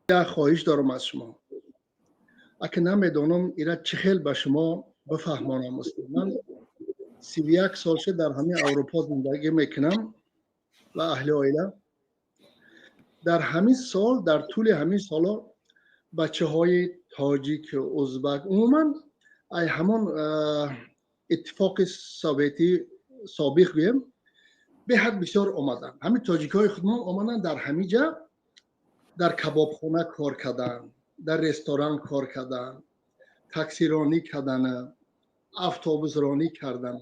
Як хоҳиш дорам аз шумо. Ака, намедонам, ира чӣ хел ба шумо бифаҳмонам, устод. Ман 31 сол шуд, дар ҳамин Аврупо зиндагӣ мекунам ва аҳли оила. Дар ҳамин сол, дар тӯли ҳамин соло бачаҳои тоҷик, узбак, умуман ай ҳамон Иттифоқи Советӣ собиқ гӯем, беҳад бисёр омаданд. Ҳамин тоҷикҳои худмон омаданд, дар ҳамин ҷа дар кабобхона кор карданд, дар ресторан кор карданд, таксиронӣ кардана, автобусронӣ карданд.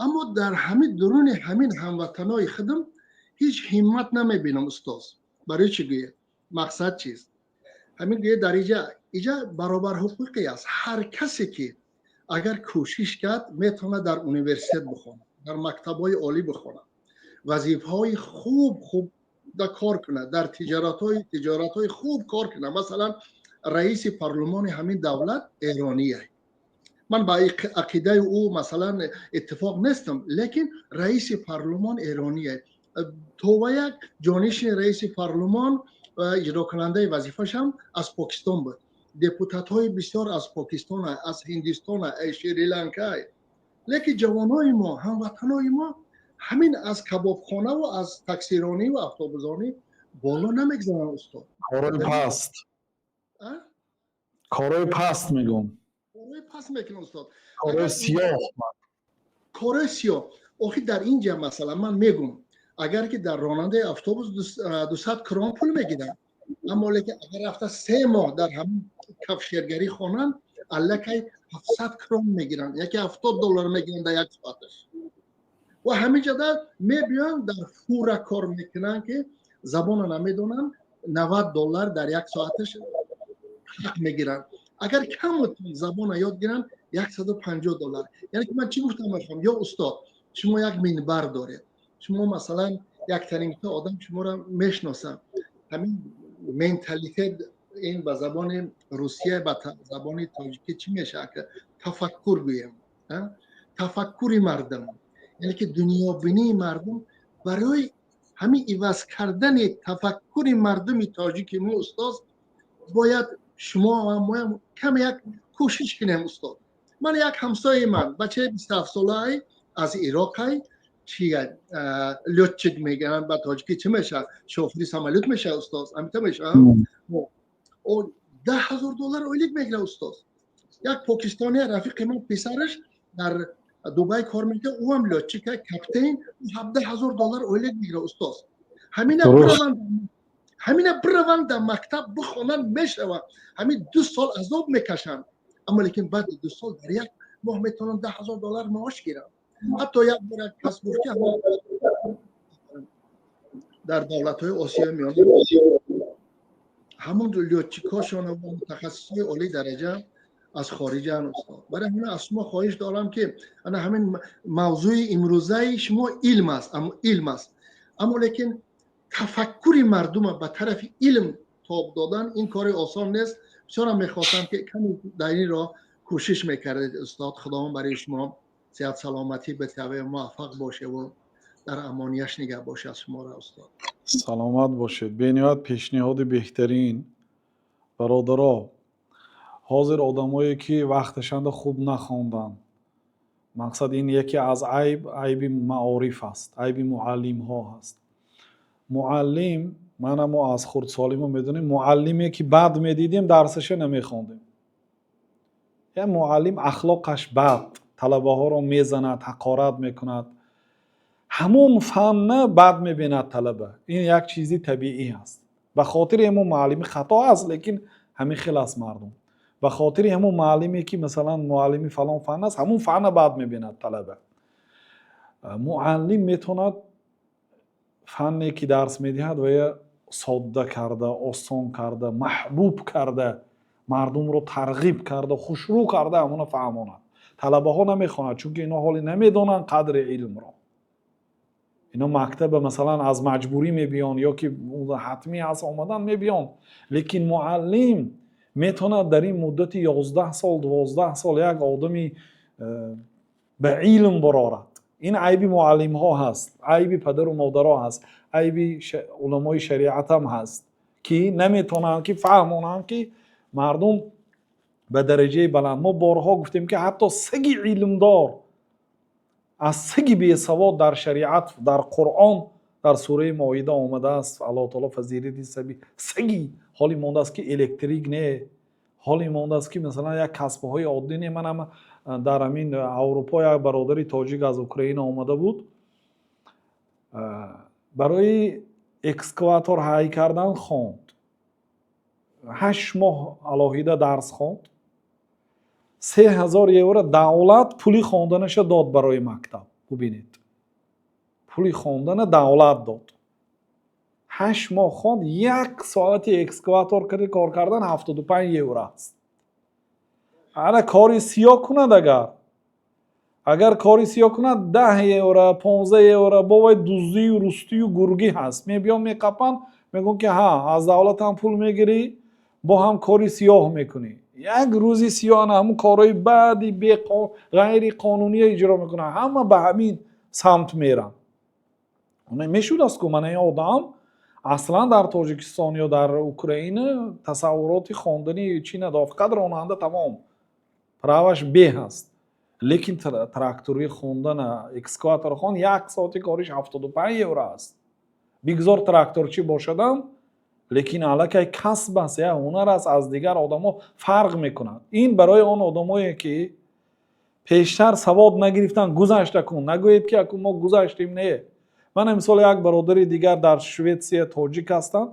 Аммо дар ҳамин дуруни ҳамин ҳамватанои худам ҳеҷ ҳиммат намебинам, устоз. Барои чӣ гӯед? Мақсад чист? Ҳамин гӯед, дар иҷа баробарҳуқуқӣ аст. Ҳар касе ки агар кӯшиш кард, метавонад дар университет бихонад, дар мактабҳои олӣ бихонад, вазифаҳои хуб хуб да кор кунад, дар тиҷоратҳои хуб кор кунад. Масалан, раиси парлумони ҳамин давлат эрония. Ман ба ақидаи ӯ, масалан, иттифоқ нестам, лекин раиси парлумон эрония. То ва як ҷонишини раиси парлумон ва иҷрокунандаи вазифашам аз Покистон буд. Депутатҳои бисёр аз Покистон, аз Ҳиндистон, аз Шри-Ланка. Лекин ҷавонҳои мо, ҳамватанои мо ҳамин аз кабобхонаву аз таксиронӣ ва автобусронӣ боло намегзаранд, устод. Корои паст, корои паст мегӯм. Корои паст мекунам, устод. Корои сиёҳ. Корои сиёҳ. Охир, дар ин ҷа, масалан, ман мегӯм, агар ки дар ронандаи автобус 200 крон пул мегиранд, аммо лекин агар рафта 3 моҳ дар ҳамин кафшергарӣ хонанд, аллакай 700 крон мегиранд, яке 70 доллар мегиранд дар як соаташ. Ва ҳамин ҷода мебиёнд, дар фура кор мекунанд, ки забона намедонанд, 90 доллар дар як соаташ ҳақ мегиранд. Агар камутон забона ёд гиранд, 150 доллар. Яъне ки ман чӣ гуфтам мехоҳам, ё устод, шумо як минбар доред, шумо, масалан, яктаримта одам шуморо мешиносам. Ҳамин менталитет, ин ба забони русия, ба забони тоҷикӣ чӣ мешавад? Тафаккур гӯем, тафаккури мардум, яъне ки дунёбинии мардум. Барои ҳамин иваз кардани тафаккури мардуми тоҷики мо, устоз, бояд шумо моям каме як кӯшиш кунем, устод. Ман як ҳамсояи ман, бачаи 27-солаи аз Ироқай, чи лётчик мегӯянд, ба тоҷикӣ чӣ мешавад? Шофири самолёт мешавад, устоз, амита мешавад. 10 000 доллар ойлик мегирад, устоз. Як покистония рафиқи ман, писараш дар Дубай кор мекунад, ӯам лётчик а, каптен, 17 000 доллар ойлик мегирад, устоз. Ҳамина бираванд, дар мактаб бихонанд, мешавад. Ҳамин 2 сол азоб мекашанд, аммо лекин баъди 2 сол дар як моҳ метавонанд 10 000 доллар маош гиранд. Ҳатто як бор як кас гуфт, ки дар давлатҳои Осиёи Миёна ҳамон лётчик ҳошон ва мутахассисҳои олии дараҷа аз хориҷаан, устод. Барои ҳамин аз шумо хоҳиш дорам, ки ана ҳамин мавзӯи имрӯзаи шумо илм аст, аммо илм аст, аммо лекин тафаккури мардума ба тарафи илм тоб додан, ин кори осон нест. Бисёрам мехостам, ки каме дар ин роҳ кӯшиш мекардед, устод. Худованд барои шумо сиҳат саломатӣ битаве, муваффақ бошеву дар амонияш нигаҳ бошад шуморо, устод. Саломат бошед. Бениҳоят пешниҳоди беҳтарин, бародаро. Ҳозир одамое ки вақташанда хуб нахонданд, мақсад, ин яке аз айб, айби маориф аст, айби муаллимҳо ҳаст. Муаллим, мана мо аз хурдсолӣ мо медонем, муаллиме ки бад медидем, дарсаша намехондем. Як муаллим ахлоқаш бад, талабаҳоро мезанад, ҳақорат мекунад, ҳамон фанна бад мебинад талаба. Ин як чизи табиӣ аст. Ба хотири ҳамон муаллими хато аст, лекин ҳамин хел аст мардум. Ба хотири ҳамон муаллиме ки, масалан, муаллими фалон фан аст, ҳамон фанна бад мебинад талаба. Муаллим метавонад фанне ки дарс медиҳад, вая содда карда, осон карда, маҳбуб карда, мардумро тарғиб карда, хушрӯ карда ҳамона фаҳмонад. Талабаҳо намехонад, чунки ино ҳоле намедонанд қадри илмро. Ино мактаба, масалан, аз маҷбурӣ мебиён ё ки ҳатмӣ аст омадан, мебиён. Лекин муаллим метавонад дар ин муддати 11 сол, 12 сол як одами ба илм барорад. Ин айби муаллимҳо ҳаст, айби падару модаро ҳаст, айби уламои шариатам ҳаст. Ки наметавонанд ки фаҳмонанд, ки мардум ба дараҷаи баланд. Мо борҳо гуфтем, ки ҳатто саги илмдор аз саги бесавод дар шариат, дар Қуръон, дар сураи Моида омадааст. Аллоҳ таоло фазилати саги ҳоли мондааст, ки электрик не, ҳоли мондааст, ки масалан як касбҳои оддӣ не. Манам дар ҳамин Аврупо як бародари тоҷик аз Украина омада буд, барои экскаватор ҳай кардан хонд, 8 моҳ алоҳида дарс хонд, 3000 евро давлат пули хонданаша дод барои мактаб. Бубинед, пули хондана давлат дод. 8 моҳ хонд, як соати экскаватор кор кардан 75 евро аст. Ана кори сиёҳ кунад, агар кори сиёҳ кунад, 10 евро, 15 евро. Бо вай дуздию рустию гургӣ ҳаст, мебиён, меқапанд, мегӯянд, ки ҳа, аз давлатам пул мегирӣ, бо ҳам кори сиёҳ мекунӣ. Як рӯзи сиёҳ ана ҳамун корҳои баъди ғайриқонуния иҷро мекунанд, ҳама ба ҳамин самт меранд. Мешудааст ку, мана ин одам аслан дар Тоҷикистон ё дар Украина тасаввуроти хондани чӣ надошт, фақат ронанда, тамом, праваш бе ҳаст, лекин тракторӣ хондана, экскаватор хон, як соати кориш 75 евро аст. Бигзор тракторчӣ бошадам, лекин аллакай касб аст, як ҳунар аст, аз дигар одамо фарқ мекунад. Ин барои он одамое, ки пештар савод нагирифтан, гузашта кун, нагӯед, ки акун мо гузаштем. Не, мана мисол, як бародари дигар дар Шветсия, тоҷик ҳастанд,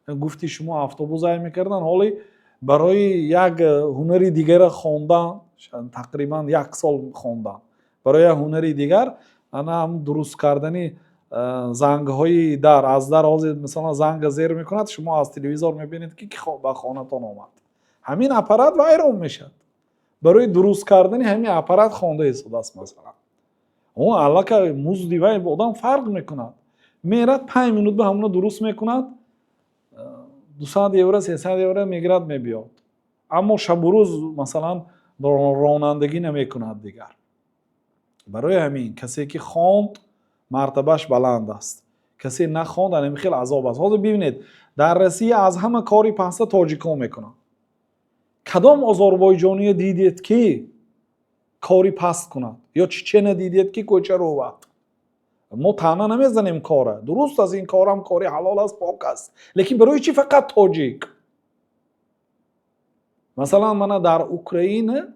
гуфти шумо, автобус ай мекарданд, ҳоли барои як ҳунари дигара хондан, тақрибан як сол хондан барои як ҳунари дигар, ана ҳам дуруст кардани зангҳои дар, аз дар. Ҳозир мисалан занга зер мекунад, шумо аз телевизор мебинед, ки ба хонатон омад. Ҳамин аппарат вайрон мешавад, барои дуруст кардани ҳамин аппарат хонда истодааст. Масалан, он аллакай музди вай одам фарқ мекунад. Мерад, 5 минут ба ҳамона дуруст мекунад, 200 евро, 300 евро мегирад, мебиёд, аммо шабу рӯз масалан ронандагӣ намекунад дигар. Барои ҳамин касе ки хонд, мартабаш баланд аст, касе нахонд, ҳамин хел азоб аст. Ҳозир бибинед, дар Россия аз ҳама кори паста тоҷикон мекунанд. Кадом озарбойҷония дидед, ки кори паст кунад, ё чечена дидед, ки кӯча рӯвад? Мо таъна намезанем, кора дуруст аст, ин корам кори ҳалол аст, пок аст, лекин барои чӣ фақат тоҷик? Масалан, мана дар Украина,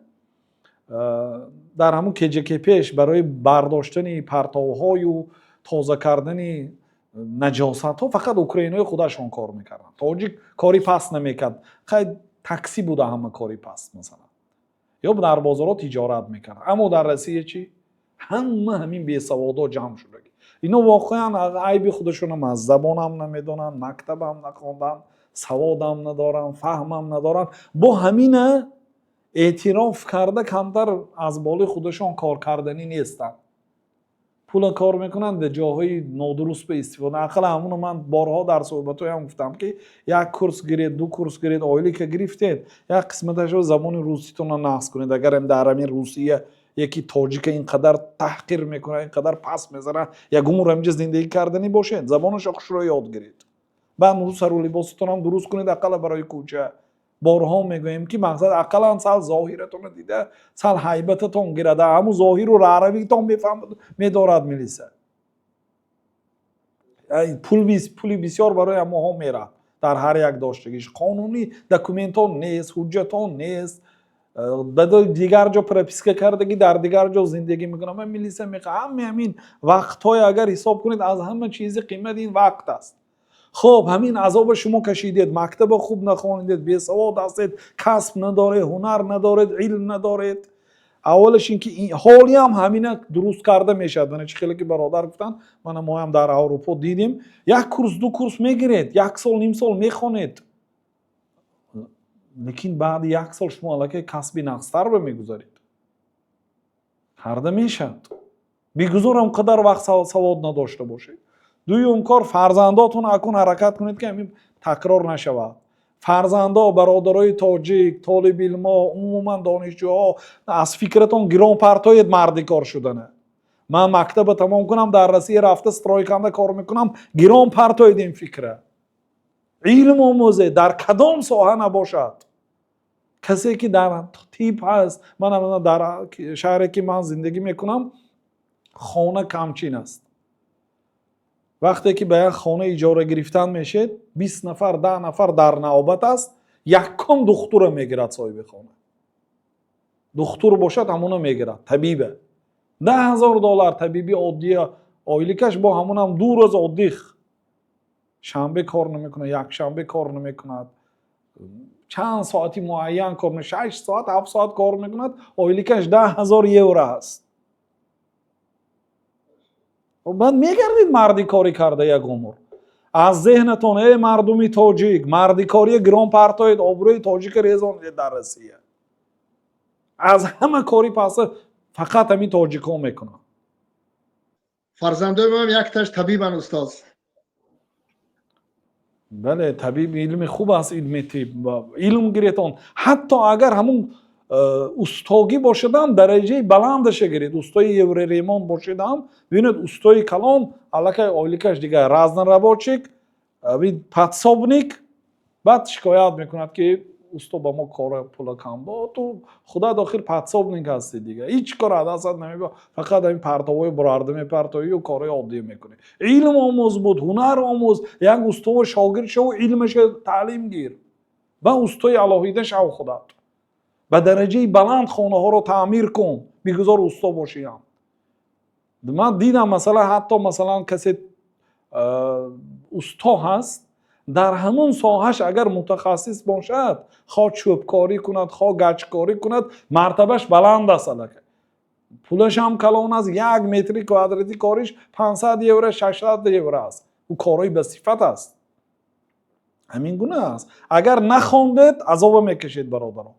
дар ҳамун кеҷаке пеш барои бардоштани партовҳою тоза кардани наҷосатҳо фақат украинои худашон кор мекарданд, тоҷик кори паст намекард. Хай, таксӣ буда, ҳама кори паст, масалан, ё дар бозорҳо тиҷорат мекард. Аммо дар Россия чӣ? Ҳама ҳамин бесаводо ҷамъ шудагӣ. Ино воқеан айби худашонам аст, забонам намедонанд, мактабам нахонданд, саводам надоранд, фаҳмам надоранд. Бо ҳамина эътироф карда, камтар аз болои худашон кор карданӣ нестанд, пула кор мекунанд, дар ҷоҳои нодуруст ба истифода. Ақалла ҳамуно ман борҳо дар суҳбатҳоям гуфтам, ки як курс гиред, ду курс гиред, ойлика гирифтед, як қисматашро забони руситонро нақс кунед. Агарам дар ҳамин Русия яки тоҷика ин қадар таҳқир мекунад, ин қадар пас мезанад, як умр ҳаминҷа зиндагӣ карданӣ бошед, забонашо хушро ёд гиред, баъд сару либосатонам дуруст кунед, ақалла барои кӯча. Борҳо мегӯем, ки мақсад ақаллан сал зоҳиратонро дида, сал ҳайбататон гирад. Ҳамун зоҳиру раъравитон мефаҳмад, медорад милиса. Пули бисёр барои ҳамоҳо мерад дар ҳар як доштагиш. Қонунӣ документон нест, ҳуҷҷатон нест, дигар ҷо прописка кардагӣ, дар дигар ҷо зиндагӣ мекунам, милиса меқа. Ҳаме ҳамин вақтҳое агар ҳисоб кунед, аз ҳама чизи қимат ин вақт аст. Хуб, ҳамин азоба шумо кашидед, мактаба хуб нахонидед, бесавод ҳастед, касб надоред, ҳунар надоред, илм надоред. Аввалаш ин ки ҳолиам ҳамина дуруст карда мешавад. Мана чӣ хеле ки бародар гуфтанд, мана моам дар Аврупо дидем, як курс, ду курс мегиред, як сол, ним сол мехонед, лекин баъди як сол шумо аллакай касби нақстар ба мегузаред. Карда мешавад, бигузор он қадар вақт савод надошта бошед. Дуюм кор, фарзандотон, акун ҳаракат кунед, ки ҳамин такрор нашавад. Фарзандо, бародарои тоҷик, толибилмо, умуман донишҷӯҳо, аз фикратон гирон партоед мардикор шудана. Ман мактаба тамом кунам, дар Россия рафта стройканда кор мекунам, гирон партоед ин фикра. Илм омӯзед, дар кадом соҳа набошад. Касе ки дар тиб ҳаст, ман дар шаҳре ки ман зиндагӣ мекунам, хона камчин аст. Вақте ки ба як хона иҷора гирифтан мешед, 20 нафар, 10 нафар дар навбат аст. Якум духтура мегирад соҳиби хона. Духтур бошад, ҳамуна мегирад, табиба. 10 000 доллар табиби оддия ойликаш, бо ҳамунам 2 рӯз отдых, шанбе кор намекунад, якшанбе кор намекунад, чанд соати муайян кор, 6 соат, 7 соат кор мекунад, ойликаш 10 000 евро аст. Баъд мегардид мардикорӣ карда як умр. Аз зеҳнатон, эй мардуми тоҷик, мардикория гирон партоед, обрӯи тоҷика резонед. Дар Россия аз ҳама кори паса фақат ҳамин тоҷикон мекунанд. Фарзандои ман якташ табибан, устоз. Бале, табиб илми хуб аст, илми тиб. Илм гиретон, ҳатто агар ҳамун устогӣ бошадам, дараҷаи баландаша гиред. Устои евроремонт бошедам, бинед, устои калон аллакай ойликаш дигар, разнорабочий, подсобник. Баъд шикоят мекунад, ки усто ба мо кора пула кам. Бо ту худат охир подсобник ҳастӣ, дига ҳеҷ кор аз дастат намебиёд, фақат ҳамин партовҳои бурарда мепартоию корҳои оддӣ мекунӣ. Илм омӯз буд, ҳунар омӯз, як устово шогирд шаву илмаша таълим гир, ба устои алоҳида шав, худат ба дараҷаи баланд хонаҳоро таъмир кун, бигузор усто бошиам. Ман дидам, масалан, ҳатто, масалан, касе усто ҳаст, дар ҳамон соҳаш агар мутахассис бошад, хоҳ чӯбкорӣ кунад, хоҳ гачкорӣ кунад, мартабаш баланд аст, аллакай пулашам калон аст. Як метри квадрати кориш 500 евро, 600 евро аст. Ӯ корҳои ба сифат аст. Ҳамин гуна аст. Агар нахондед, азоба мекашед, бародарон.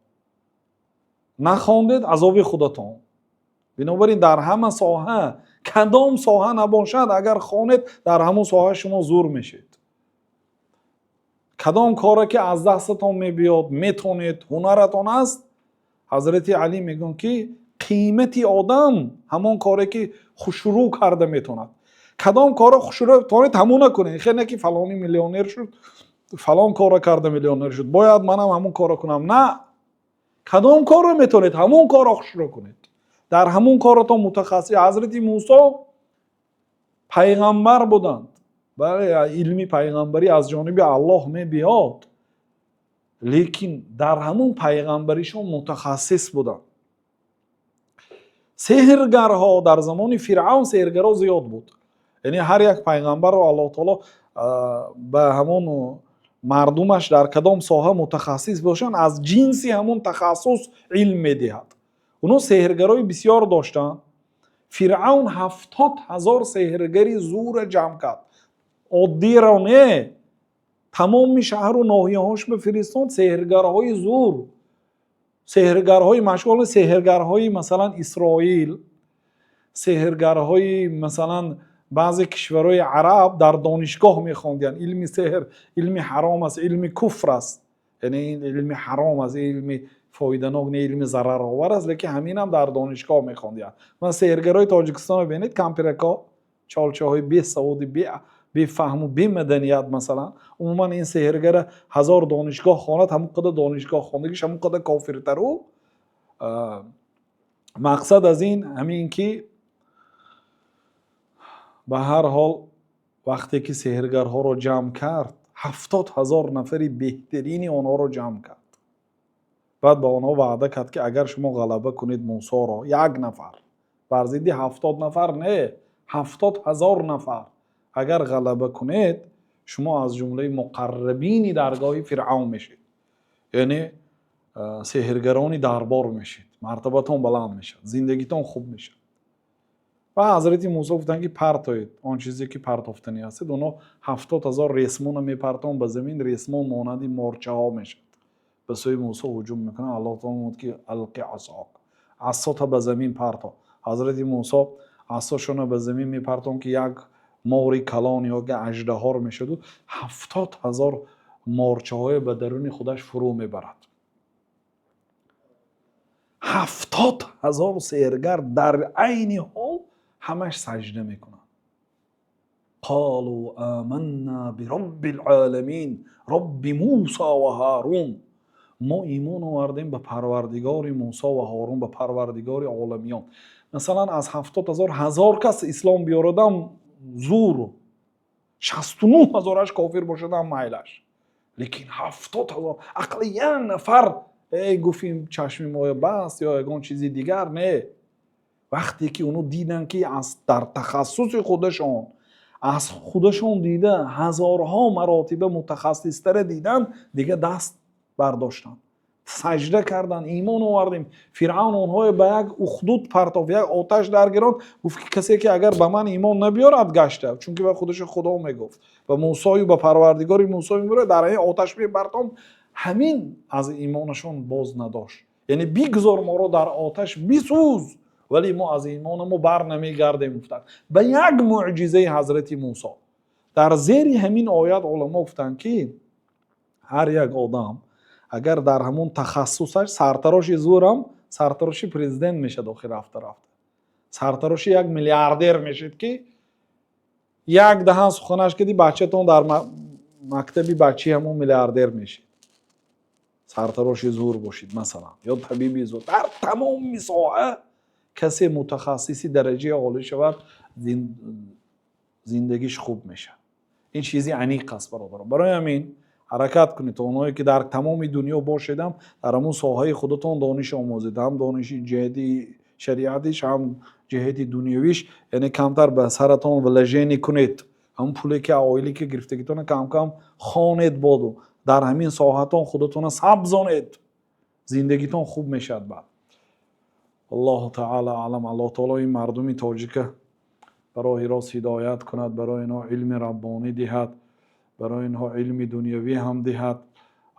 Нахондед, азоби худатон. Бинобар ин дар ҳама соҳа, кадом соҳа набошад, агар хонед, дар ҳамон соҳа шумо зур мешед. Кадом коре ки аз дастатон мебиёд, метонед, ҳунаратон аст. Ҳазрати Алӣ мегӯянд, ки қимати одам ҳамон коре ки хушрӯ карда метонад. Кадом корро хушрӯ тонед, ҳамона кунед. Хе не ки фалони миллионер шуд, фалон корро карда миллионер шуд, бояд манам ҳамон корро кунам. На, кадом корро метонед, ҳамон корро хушрӯ кунед, дар ҳамон коротон мутахассис. Ҳазрати Мусо пайғамбар буданд. Бале, илми пайғамбарӣ аз ҷониби Аллоҳ мебиёд, лекин дар ҳамон пайғамбаришон мутахассис буданд. Сеҳргарҳо дар замони Фиръавн, сеҳргарҳо зиёд буд. Яъне ҳар як пайғамбарро Аллоҳ таоло ба ҳамон мардумаш дар кадом соҳа мутахассис бошанд, аз ҷинси ҳамон тахассус илм медиҳад. Онҳо сеҳргарои бисёр доштанд. Фиръавн 70 000 сеҳргари зура ҷамъ кард. Оддиро не, тамоми шаҳру ноҳияҳош бифиристод сеҳргарҳои зур, сеҳргарҳои машғул, сеҳргарҳои, масалан, Исроил, сеҳргарҳои, масалан, баъзе кишварҳои араб дар донишгоҳ мехондиянд. Илми сеҳр илми ҳаром аст, илми куфр аст, яъне ин илми ҳаром аст, илми фоиданок не, илми зараровар аст, лекин ҳаминам дар донишгоҳ мехондиянд. Ман сеҳргарои Тоҷикистонро бинед, кампирако, чолчаҳои бесаводи, бефаҳму бемаданият. Масалан, умуман ин сеҳргара ҳазор донишгоҳ хонад, ҳамон қадар донишгоҳ хондагиш ҳамон қадар кофиртару. Мақсад аз ин ҳамин ки, ба ҳар ҳол, вақте ки сеҳргарҳоро ҷамъ кард, 70 000 нафари беҳтарини онҳоро ҷамъ кард. Баъд ба онҳо ваъда кард, ки агар шумо ғалаба кунед Мусоро, як нафар бар зидди 70 нафар не, 70 000 нафар агар ғалаба кунед, шумо аз ҷумлаи муқаррабини даргоҳи Фиръавн мешед, яъне сеҳргарони дарбор мешед, мартабатон баланд мешавад, зиндагитон хуб мешавад. Ва ҳазрати Мусо гуфтанд, ки партоед он чизе ки партофтанӣ ҳастед. Онҳо 70 000 ресмона мепартон ба замин, ресмон монанди морчаҳо мешавад, ба сӯи Мусо ҳуҷум мекунанд. Аллоҳ таоло мегӯяд, ки ألق عصاك, асота ба замин парто. Ҳазрати Мусо асошона ба замин мепартон, ки як мори калон ё аждаҳор мешаваду 70 000 морчаҳое ба даруни худаш фурӯ мебарад. 70 000 сеҳргар дар айни ҳол ҳамаш саҷда мекунанд. قالوا آمنا برب العالمين رب موسى وهارون. Мо имон овардем ба Парвардигори Мусо ва Ҳорун, ба Парвардигори оламиён. Масалан, аз 70 000 1000 кас ислом биёрадам зур, 69 ҳазораш кофир бошадам майлаш, лекин 70 000 ақли як нафар эй гуфтим чашми моя баст ё ягон чизи дигар не. Вақте ки оно диданд, ки аз дар тахассуси худашон аз худашон дида ҳазорҳо маротиба мутахассистара диданд, дига даст бардоштанд, саҷда карданд, имон овардем. Фиръавн онҳое ба як ухдуд партофт, як оташ даргиронд, гуфт, ки касе ки агар ба ман имон набиёрад гашта, чунки ба худашо Худо мегуфт, ба Мусою ба Парвардигори Мусо мебиёрад, дар ин оташ мепартом. Ҳамин аз имонашон боз надошт, яъне бигзор моро дар оташ бисӯз, вале мо аз имонамо бар намегардем, гуфтанд, ба як мӯъҷизаи ҳазрати Мусо. Дар зери ҳамин оят уламо гуфтанд, ки ҳар як одам агар дар ҳамон тахассусаш сартароши зӯрам, сартароши президент мешад, охир рафта рафта сартароши як миллиардер мешед, ки як даҳан суханаш киди, бачатон дар мактаби бачаи ҳамон миллиардер мешед. Сартароши зӯр бошед, масалан, ё табиби зӯр, дар тамоми соҳа касе мутахассиси дараҷаи олӣ шавад, зиндагиш хуб мешавад. Ин чизи аниқ аст, бародарон. Барои ҳамин ҳаракат кунед, онҳое ки дар тамоми дунё бошедам, дар ҳамон соҳаи худатон дониш омӯзед, ҳам дониши ҷиҳати шариатиш, ҳам ҷиҳати дунёвиш, яъне камтар ба саратон вложение кунед. Ҳамон пуле ки оиле ки гирифтагитона кам-кам хонед, боду дар ҳамин соҳатон худатона сабзонед, зиндагитон хуб мешавад баъд. Аллоҳу таала аълам. Аллоҳ таоло ин мардуми тоҷика ба роҳи рост ҳидоят кунад, барои инҳо илми раббонӣ диҳад, барои инҳо илми дунявӣ ҳам диҳад.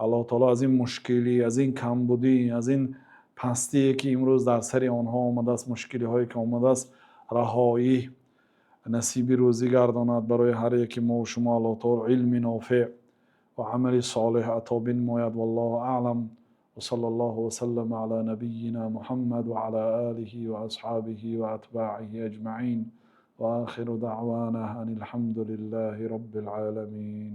Аллоҳ таоло аз ин мушкилӣ, аз ин камбудӣ, аз ин пастие, ки имрӯз дар сари онҳо омадааст, мушкилиҳое ки омадааст, раҳоӣ насиби рӯзӣ гардонад. Барои ҳар яки мову шумо Аллоҳ таоло илми нофеъ ва амали солеҳ ато бинмояд. Валлоҳу аълам. وصلى الله وسلم على نبينا محمد وعلى آله وأصحابه وأتباعه أجمعين، وآخر دعوانا أن الحمد لله رب العالمين.